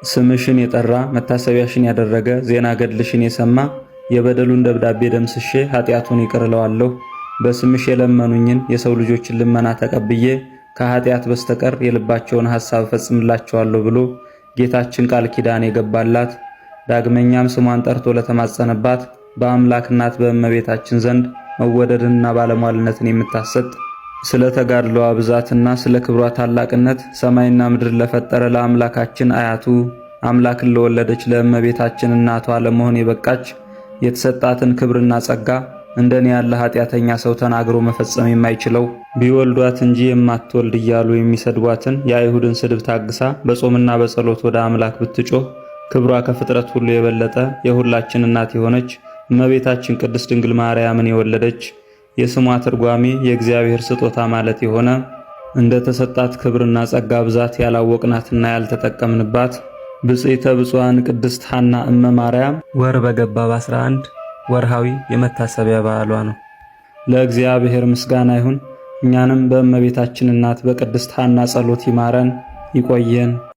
ስምሽን የጠራ መታሰቢያሽን ያደረገ ዜና ገድልሽን የሰማ የበደሉን ደብዳቤ ደምስሼ ኃጢአቱን ይቅር እለዋለሁ። በስምሽ የለመኑኝን የሰው ልጆችን ልመና ተቀብዬ ከኃጢአት በስተቀር የልባቸውን ሐሳብ እፈጽምላቸዋለሁ ብሎ ጌታችን ቃል ኪዳን የገባላት፣ ዳግመኛም ስሟን ጠርቶ ለተማጸነባት በአምላክ እናት በእመቤታችን ዘንድ መወደድንና ባለሟልነትን የምታሰጥ፣ ስለ ተጋድሎዋ ብዛትና ስለ ክብሯ ታላቅነት ሰማይና ምድር ለፈጠረ ለአምላካችን አያቱ፣ አምላክን ለወለደች ለእመቤታችን እናቷ ለመሆን የበቃች፣ የተሰጣትን ክብርና ጸጋ እንደኔ ያለ ኃጢአተኛ ሰው ተናግሮ መፈጸም የማይችለው፣ ቢወልዷት እንጂ የማትወልድ እያሉ የሚሰድቧትን የአይሁድን ስድብ ታግሳ በጾምና በጸሎት ወደ አምላክ ብትጮህ ክብሯ ከፍጥረት ሁሉ የበለጠ የሁላችን እናት የሆነች እመቤታችን ቅድስት ድንግል ማርያምን የወለደች፣ የስሟ ትርጓሜ የእግዚአብሔር ስጦታ ማለት የሆነ፣ እንደ ተሰጣት ክብርና ጸጋ ብዛት ያላወቅናትና ያልተጠቀምንባት ብጽዕተ ብፁዓን ቅድስት ሐና እመ ማርያም ወር በገባ በ11 ወርሃዊ የመታሰቢያ በዓሏ ነው። ለእግዚአብሔር ምስጋና ይሁን። እኛንም በእመቤታችን እናት በቅድስት ሐና ጸሎት ይማረን፣ ይቆየን።